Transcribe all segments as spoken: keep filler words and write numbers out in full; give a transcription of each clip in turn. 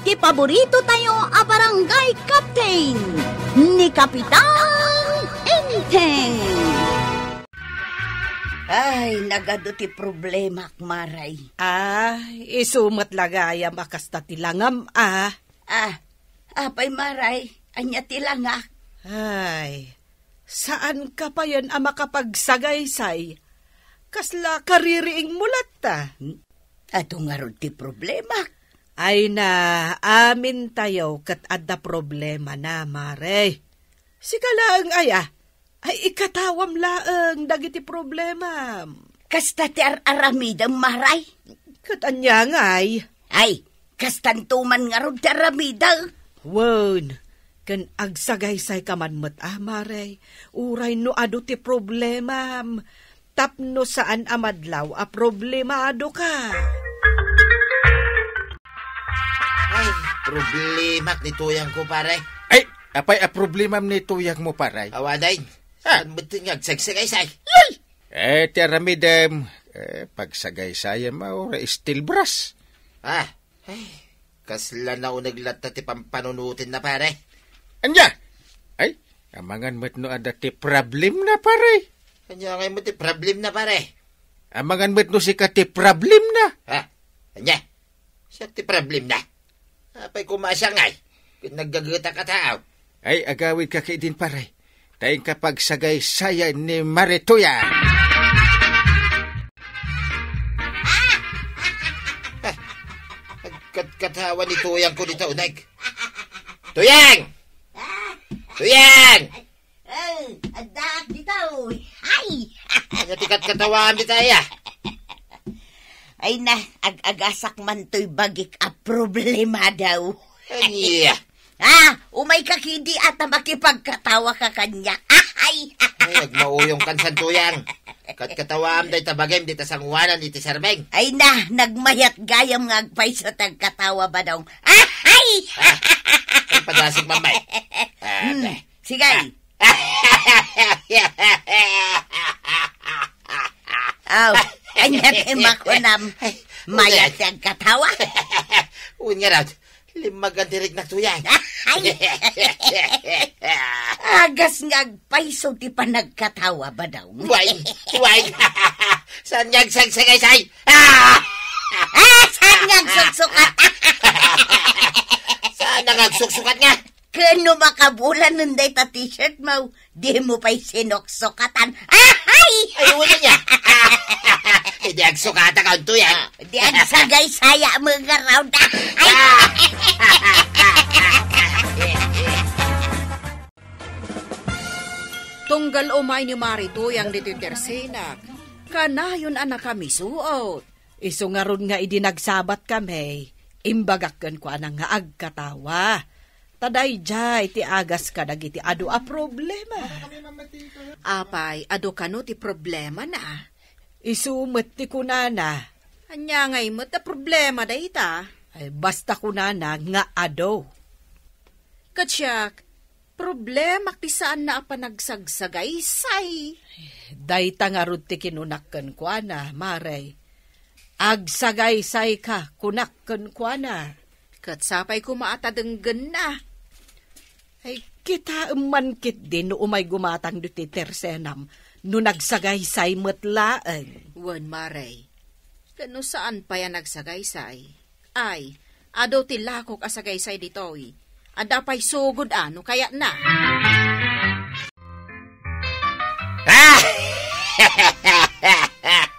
ti paborito tayo a barangay captain, ni Kapitan Enteng. Ay, nagadu ti problemak, Maray. Ah, isu met la gayam a kasta ti langam, ah. Ah, apay, Maray, ania ti langak? Ay, saanka payen a makapagsagaysay. Kasla kaririingmo latta. Hmm? Adu ngarud ti problemak. Ay na, amintayo ket adda problemana, Maray. Sika laeng aya, ay ikatawam laeng dagiti problemam. Kasta ti ar-aramidem, Maray? Ket ania ngay? Ay, kastanto man ngarud ti aramidek. Wen, ken agsagaysayka man met, ah, Maray, uray no adu ti problemam. Tapno saan a madlaw a problemadoka. Ay, problemak ni tuyangko, pare. Ay, apay a problemam ni tuyangmo, pare? Awanen, ah, saan met nga agsagsagaysay? Yay! Eh, ti aramidem, eh, pagsagaysayem, ah, uray steel brush. Ah, Ay, kasla nauneg latta ti pampanunotenna, pare. Ania? Ay, amangan met no adda ti problemna, pare. Ania ngay met ti problemna, pare? Amangan met no sika ti problemna. Ha? Ania? Siak ti problemna? Apay koma a siak ngay? Ket naggagetak a tao. Ay, agawidka ketdin, pare. Ta inka pagsagaysayan ni Marituya. Agkatkatawa ni Tuyang ko dita uneg. Tuyang! Tuyang! Eh, addaak dita, uy. Ay! Ania ti katkatawaam dita, aya? Ay na, ag-agasak man toy bagik a problema daw. Ania? Ah, umayka ketdi a ta makipagkatawaka kaniak. Ay! Ay, agmauyongkan, Tuyang. Katkatawaam dayta bagim dita sangoanan iti serming. Ay na, nagmayat gayam nga agpayso ti agkatawa, Badong. Ay! Ah, ay, padasig, Mamay. Ah, Hmm, sige. Ah. Aw, ania ti makunam? Mayat ti agkatawa? Wen ngarud, limmagan ti riknak, Tuyang. Ay! Agas nga agpayso ti panagkatawa, Badong. Way, way. Saan nga agsagsagaysay? Ah! Ah, saan nga agsuksukat? Saan nga agsuksukat nga? Ken no makabulanen dayta t-shirt mo, dimo pay sinuksukatan. Ahay! Ay, wala niya. Idi agsukatak, Tuyang. Ah, di agsagaysaya mo nga raw da. Ay! Ah! Tunggal umay ni Mari Tuyang ditoy tersenak, kanayon a nakamisuot. Isu ngarud nga idi nagsabat kami, imbagak kenkuana nga agkatawa. Ta daydiay ti agas kadagiti adu a problema. Apay, adu kano ti problemana? Isu met ti kunana. Ania ngay met a problema dayta? Ay, basta kunana nga adu. Ket siak, problemak ti saanna a panagsagsagaysay. Dayta ngarud ti kinunak kenkuana, Mare. Agsagaysayka, kunak kenkuana. Ket sapay koma a ta denggenna. Ay, kitaem man ketdi no umay gumatang ditoy tersenam, no nagsagaysay met laeng. Wen, Mare. Ket no saan pay a nagsagaysay, ay, adu ti lakok a sagaysay ditoy. Adda pay sugod a no kayatna. Ah!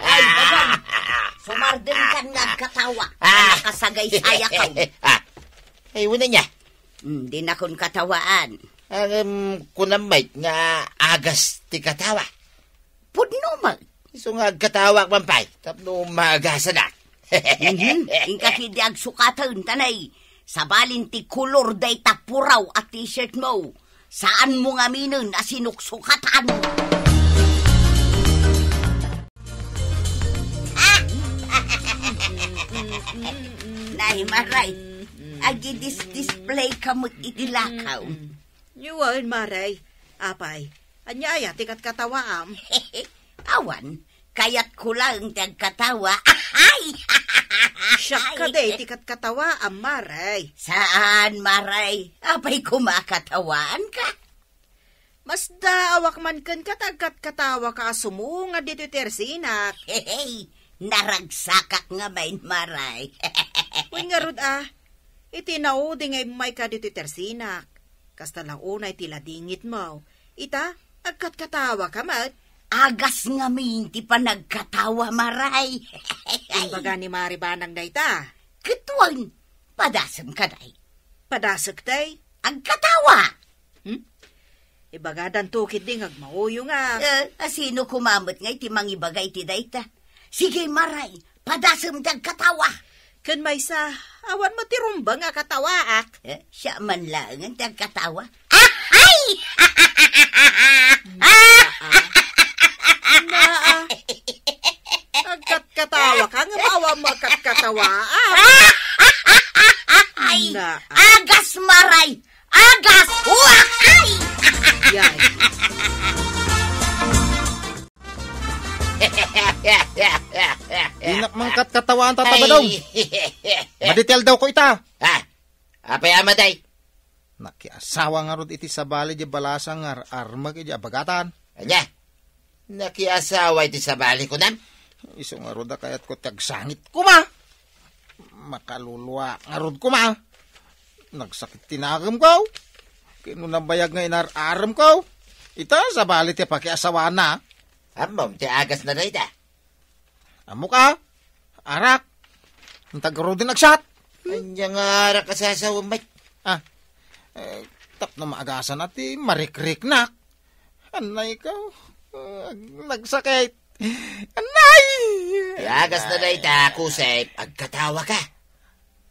Ay, Badong, sumardengkan nga agkatawa. Ah! Nakasagaysayakon. Ah! Ay, wala niya. Hmm, dinakon katawaan. Ngem, kunam met nga agas ti katawa. Pudno met. Isu nga agkatawak man pay, tapno maagasanak. Mhm. Inka ketdi agsukaten, tanay. Sabalin ti kolor dayta puraw a t-shirt mo. Saan mo ngaminen a sinuksukatan? Nay, Maray, agidis-display ka met iti lakaw. Wen, Maray. Apay, ania aya ti katkatawaam? Awan, Tayatko laeng ti agkatawa. Ay! Siak kadi ti katkatawaam, Maray. Saan, Maray? Apay koma a katawaanka? Masdaawak man kenka ta agkatkatawaka a sumungad ditoy tersinak. Hey, naragsakak ngamin, Maray. Wen ngarud a, iti naudi nga immayka ditoy tersinak, kasta la unay ti ladingitmo. Ita, agkatkatawaka met. Agas ngamin ti panagkatawa, Maray. Imbaga ni Mari Banang dayta. Ket wen, padasem kadi. Padasek, tay? Agkatawa! Hmm? Ibagadanto ketdi nga agmauyo nga. Eh, asino koma met nga iti mangibaga iti dayta? Sige, Maray, padasem ti agkatawa. Ken maysa, awan met ti rumbeng a katawaak. Eh, siak man laengen ti agkatawa. Ahay! Naa. Naa. Agkatkatawa ka, nga maawa mo agkatkatawa, ah. Ay, naa. Agas, Maray! Agas! Wakay! Yay. Dinak man katkatawaan, Tata Badong. Ay. Madi ti aldaw ko ita. Ha? Apay a madi? Nakiasawa ngarud iti sabali di balasa nga ar-armek iti abagatan. Ania? Nakiasawa iti sabali, kunam? Isu ngarud a kayatko ti agsangit koma. Makaluluak ngarud koma. Nagsakit ti nakemko. Ket no nabayag nga inar-aremko, ita sabali ti pakiasawana. Ammom ti agasna dayta? Ammok a, arak. Inta ngaruden agsat. Ania nga arak a sasawem met? Ah, eh, tapno maagasan a ti marikriknak. Anay ko, ah, nagsakit. Anay! Ti agasna dayta, Kusep, agkatawa ka.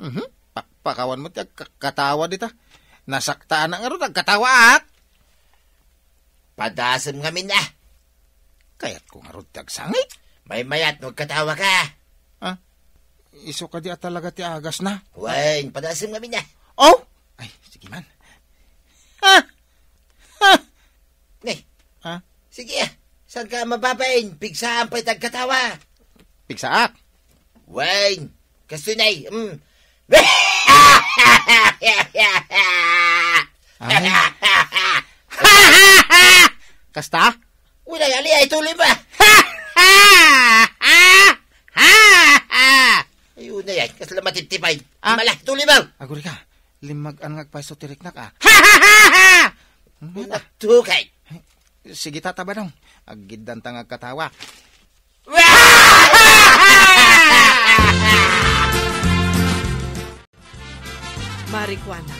Mhm. Pakpakawan mo ti agkatawa dita. Nasaktanak ngarud, agkatawaak. Padasem ngamin a. Kayatko ngarud ti agsangit. Maymayat no agkatawa ka. Ah, isu kadi a talaga ti agasna? Wen, padasem ngamin a. Oh! Ay, sige man. Ha? Ha? Ne. Ha? Sige a. Saan ka mababain? Pigsaan pay ti agkatawa. Pigsaak? Wen, kastoy nay, mm. Ay. Kasta? Unay, ali ay tuloy ba? Ayun na yan, kasla matiptipay. Ah. Mala, tuloy ba? Aguri ka, limmag-an nga agpayso ti riknak, ah. Hmm? Unay, tukay. Sige, Tata Badong. Aggiddanta nga agkatawa. Marikuana,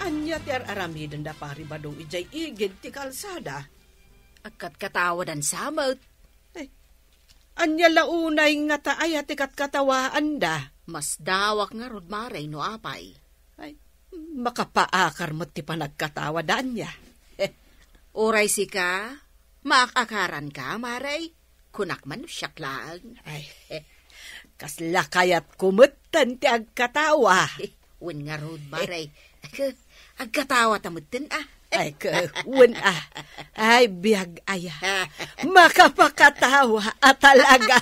ania ti ar-aramiden da Pari Badong idiay igid ti kalsada? Agkatkatawadan sa met. Ay, ania la unay ngata aya ti katkatawaanda? Masdaawak ngarud, Mare, no apay. Ay, makapaakar met ti panagkatawa da ania. Uray sika, maak-akaranka, Mare? Kunak man no siak laeng. Ay, kasla kayatko metten ti agkatawa. Wen ngarud, Mare. Agkatawa ta metten, ah. Ay, wen, ah. Ay, biag aya. Makapakatawa a talaga.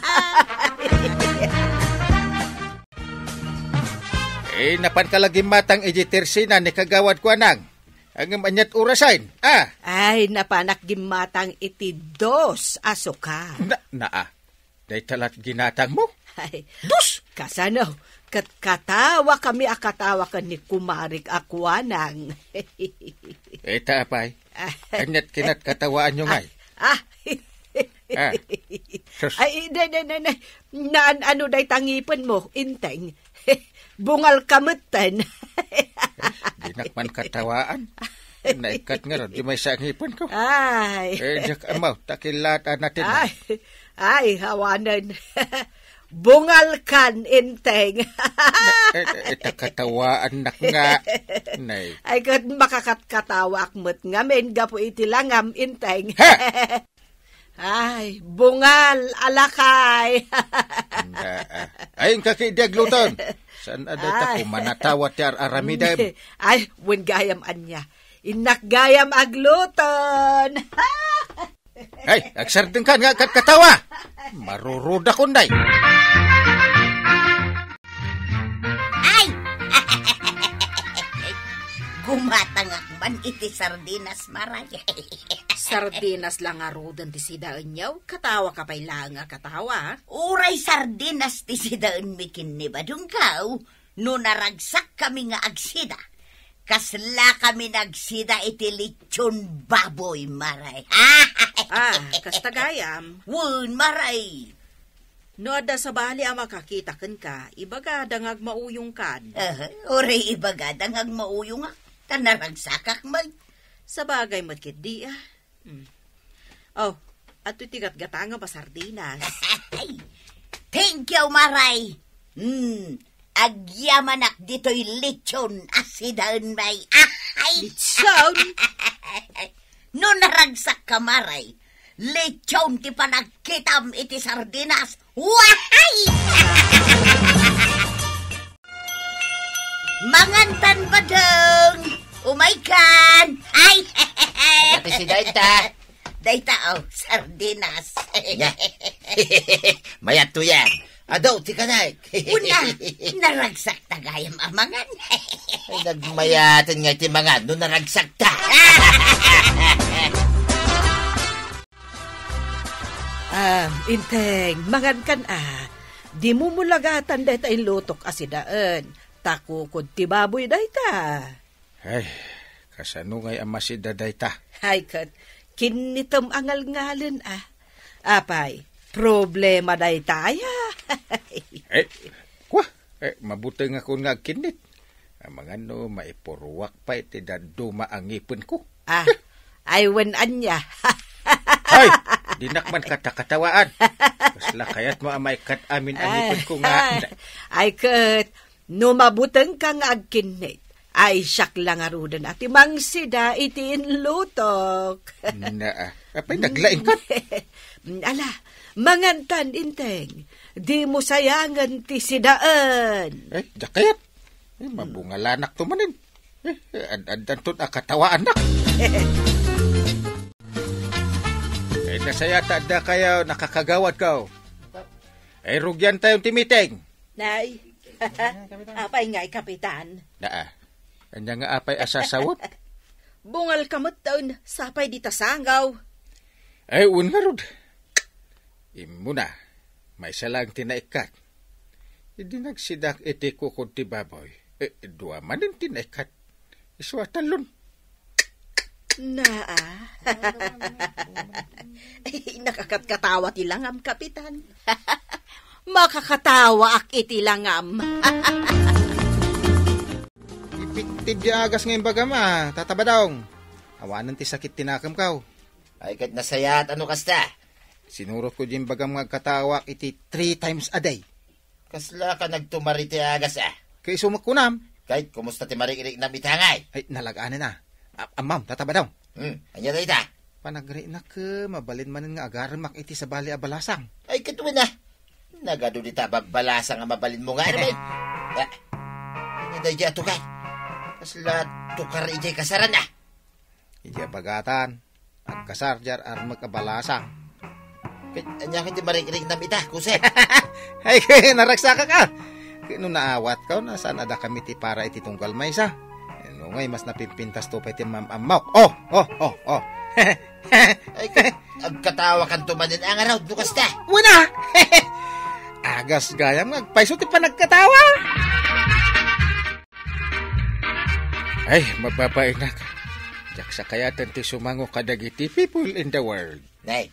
Eh, napanka la gimmatang iti tersina ni Kagawad Kuanang. Ngem aniat orasen, ah? Ay, napanak gimmatang iti dos a suka. Na, naa. Dayta lat ginatangmo? Ay, dos! Kasano? Ket katawa kami a katawa ken ni kumarik a Kuanang. Eta, apay. Aniat kinatkatawaanyo ngay? Ah. Ah. Sus. Ay, ne, ne, ne, ne. Naan-ano dayta ngipenmo, Enteng? Bungal ka metten. Dinak man katawaan. Naikkat nga, di maysa a ngipenko. Ay. Eh, diak ammo, ta kilaat a natin. Ay, ay, awanen. Bungal kan, Enteng. Na, eh, eh, ta katawaannak nga. Nay. Ay, ket makakatkatawaak met ngamin gapu iti langam, Enteng. Ha? Ay, bungal a lakay. Anda, ah. Ay, inka ketdi agluton. Saan a dayta kumanatawa ti ar-aramidem? Ay, wen gayam ania. Innak gayam agluton. Ay, agsardengkan nga agkatkatawa. Marurudakon, day. Ay! Gumatangak man iti sardinas, Maray. Sardinas la ngaruden ti sidaenyo? Katawa ka pay laeng a katawa, ha? Uray sardinas ti sidaenmi ken ni Badongko, no naragsakkami nga agsida, kaslakami nagsida iti lechon baboy, Maray. Ah, kasta gayam. Wen, Maray. No adda sabali a makakita kenka, ibagada nga agmauyongkan. Aha, uray ibagada nga agmauyongak, ta naragsakak met. Sabagay met ketdi, ah. Hmm. Oh, adtoy ti gatgatangam a sardinas. Ay, thank you, Maray. Hmm, agyamanak ditoy lechon a sidaenmi. Ay! Lechon? No naragsakka, Maray, lechon ti panagkitam iti sardinas. Wahay! Mangantan, Badong! Umaykan! Ay! Ati si Dayta. Dayta, oh, sardinas. Ya. Mayat to yan. Ado, ti kanay. Una, naragsak ta gayam a mangan. Ay, nagmayaten nga iti mangan no naragsak ta. Ah, Inteng, mangan kan, ah. Di mo mulagatan dayta inlutok a sidaen. Ta kukod ti baboy dayta. Ay, kasano ngay a masida dayta? Ay, ket, kinnitem a ngalngalen, ah. Apay, problema dayta, aya. Eh, kwa, eh, mabutengakon nga agkinnit. Amangan no maipuruak pay ti dadduma a ngipenko. Ah, ay wen ania. Ay, dinak man katakatawaan. Kasla kayatmo a maikkat amin a ngipenko nga. Ay, ket, no mabutengka nga agkinnit, ay siak la ngaruden a ti mangsida iti inlutok. Naa, apay naglaingkan? Ala, mangantan, Inteng. Di mo sayangen ti sidaen. Ay, diak kayat. Eh, mabungalanak to manen. Eh, eh, ad-, addanton a katawaannak. Eh, nasaya ta adda kayo, nakakagawad ko. Eh, rugian tayo ti meeting. Nay, apay ngay, Kapitan? Naa. Anya nga apay a sasawon? Bungal ka met taon, sapay di tasangaw. Ay, un ngarud. Immuna, maysa lang ti naikkat. Idi nagsidak iti kukod ti baboy, eh, dua manen ti naikkat. Isu a tallon. Naa. Ay, nakakatkatawa ti langam, Kapitan. Makakatawaak iti langam. Ipit ti biagas nga imbagam a, Tata Badong. Awanen ti sakit ti nakemko. Ay, ket nasayaat a no kasta. Sinurotko di imbagam nga agkatawaak iti three times a day. Kasla ka nagtumar iti agas, a? Kay isu met kunam. Kay, kumusta ti mariknam ita ngay? Ay, nalaganen a. A-, ammom, Tata Badong. Hmm, ania dayta? Panagrinak, eh, mabalin manen nga agaremak iti sabali a balasang. Ay, ket wen a. Nagadu dita a babbalasang a mabalinmo nga, ano, bay? Ah, ania daydi a tukar? Kasla tukar idiay kasaran, a? Idiay bagatan, agkasar diay ar-armek a balasang. Ket, ania ket ti mariknam ita, kusen? Ay, naragsakak a. Ket no naawatko, no saan a dakami ti para iti tunggal maysa. No ngay, mas napimpintasto pay ti mam-ammok. Oh, oh, oh, oh. Ay, ket agkatawakanto manen a ngarud, no kasta? Wen a! Agas gayam nga agpayso ti panagkatawa. Ay, mababainak. Diak sakayaten ti sumango kadagiti people in the world. Nay,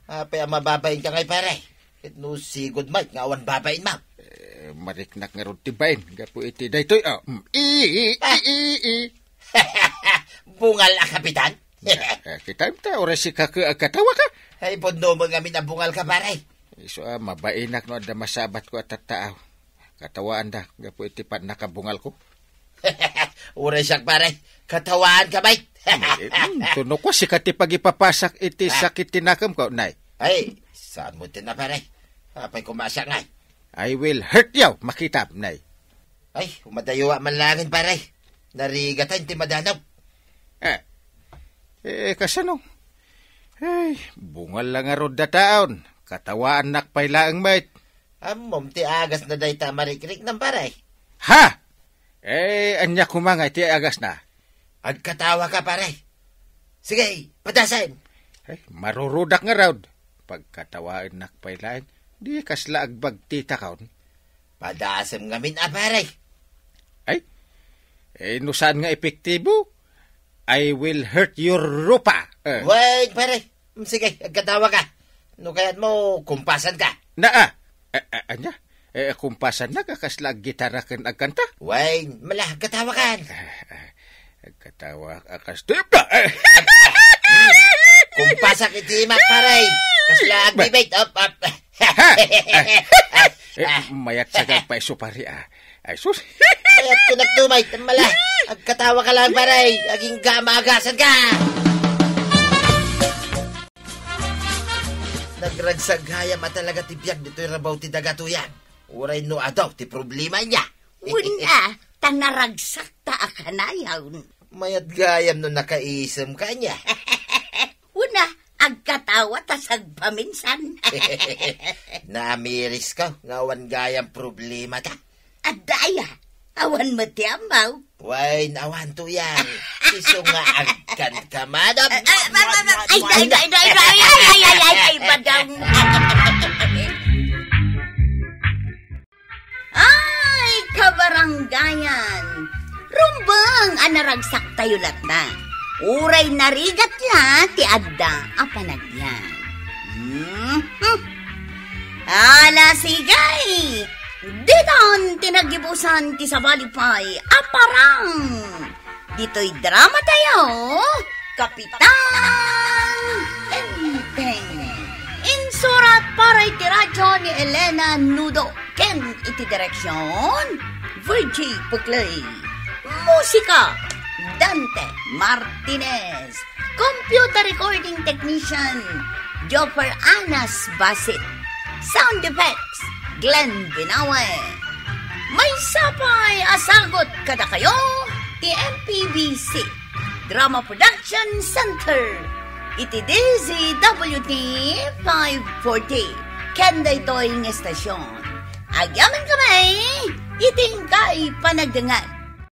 apay a mababainka ngay, pare? Ket no sigud met nga awan babainmo? Eh, mariknak ngarud ti bain gapu iti daytoy, a. Mm, i, i, i, i, i. Bungal a, Kapitan? Eh, kitaem ta, uray sika ket agkatawaka. Ay, pudno met ngamin a bungalka, pare. Isu a, mabainak no adda masabatko a tattaaw. Katawaanda gapu iti pannakabungalko. Uray siak, pare. Katawaanka met. Eh, mm, tuno ko, sika ti pagipapasak iti sakit ti nakemko, nay. Ay, saan mo ti na, pare? Apay koma siak ngay? I will hurt you, makitam, nay. Ay, umadayo man laengen, pare. Narigatan ti madanag. Eh, eh, kasano? Ay, bungal la ngarud dataon. Katawaannak pay laeng met. Ammom ti agasna dayta a marikriknam, pare? Ha? Eh, ania koma nga iti agasna? Agkatawa ka, pare. Sige, padasem. Ay, marurudak ngarud. Pagkatawaennak pay laeng, di kasla agbagtitakon. Padasem ngamin a, pare. Ay, eh, no saan nga epektibo, I will hurt your rupa. Eh. Wait, pare. Mm, sige, agkatawa ka. No kayat mo, kumpasan ka. Na, ah. Eh, eh, ania? Eh, kumpasan na, kasla aggitara ken agkanta? Wait, mala, agkatawa kan. Eh, eh, agkatawa, akas, di ba? Eh. Kumpasak iti imak, pare. Kasla agdebate. Up, up. Ha? Eh, mayat sa gagpay supari, ah. Ay, sus. Mayat ko nagtumay, mala. Agkatawa ka lang, pare. Aging gama agasan ka. Nagragsak gayam a talaga ti biag ditoy rabaw ti daga, tuyang. Uray no adu ti problema niya. Wen a, ta naragsak ta a kanayon. Mayat gayam no nakaisem ka niya. Wen a, agkatawa ta sagpaminsan. Naamiris ka nga awan gayam problema ta. Adda aya, awan met ti ammaw. Wen, awan, tuyang. Isu nga agkan ka, madam. Ah, ah, ah, ah, ah, ay, ay, ay, ay, madam. Ay, kabarangayan. Rumbeng a naragsak tayo latta. Uray narigat la ti adda a panagbiag. Mhm. Ala, sige. Ditan ti nagibusan ti sabali pay a parang. Ditoy drama tayo, Kapitan Enteng. Insurat para iti radyo ni Elena Nudo ken iti direksyon, Virgie Puclay. Musika, Dante Martinez. Computer recording technician, Joffer Anas Basit. Sound effects, Glenn Binawe. Maysa pay a sagut kadakayo ti M P B C Drama Production Center iti D Z W T five forty. Ken daytoy nga estasyon, agyamankami iti inkay panagdengngeg.